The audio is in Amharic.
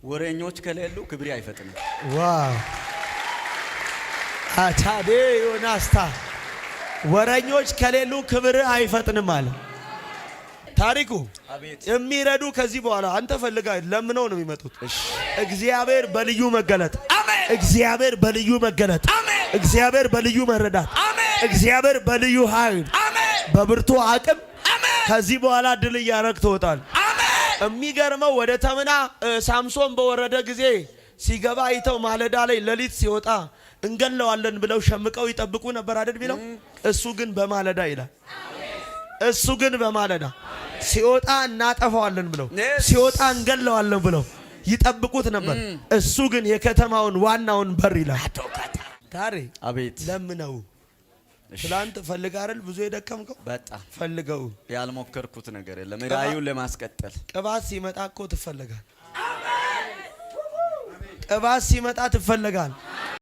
ወሬኞች ከሌሉ ክብሬ አይፈጥንም። Wow! አቻዴ ዮናስታ፣ ወረኞች ከሌሉ ክብር አይፈጥንም አለ። ታሪኩ አቤት። የሚረዱ ከዚህ በኋላ አንተ ፈልጋ ለምነው ነው የሚመጡት። እግዚአብሔር በልዩ መገለጥ፣ እግዚአብሔር በልዩ መገለጥ፣ እግዚአብሔር በልዩ መረዳት፣ እግዚአብሔር በልዩ ኃይል፣ በብርቱ አቅም ከዚህ በኋላ ድል እያረግ ትወጣል። የሚገርመው ወደ ተምና ሳምሶን በወረደ ጊዜ ሲገባ አይተው ማለዳ ላይ ሌሊት ሲወጣ እንገለዋለን ብለው ሸምቀው ይጠብቁ ነበር አይደል ቢለው፣ እሱ ግን በማለዳ ይላል። እሱ ግን በማለዳ ሲወጣ እናጠፋዋለን ብለው፣ ሲወጣ እንገለዋለን ብለው ይጠብቁት ነበር። እሱ ግን የከተማውን ዋናውን በር ይላል። ታሬ አቤት። ለምነው። ትላንት ፈልገህ አይደል ብዙ የደከምከው? በጣም። ፈልገው። ያልሞከርኩት ነገር የለም ራእዩን ለማስቀጠል። ቅባት ሲመጣ እኮ ትፈለጋል። ቅባት ሲመጣ ትፈለጋል።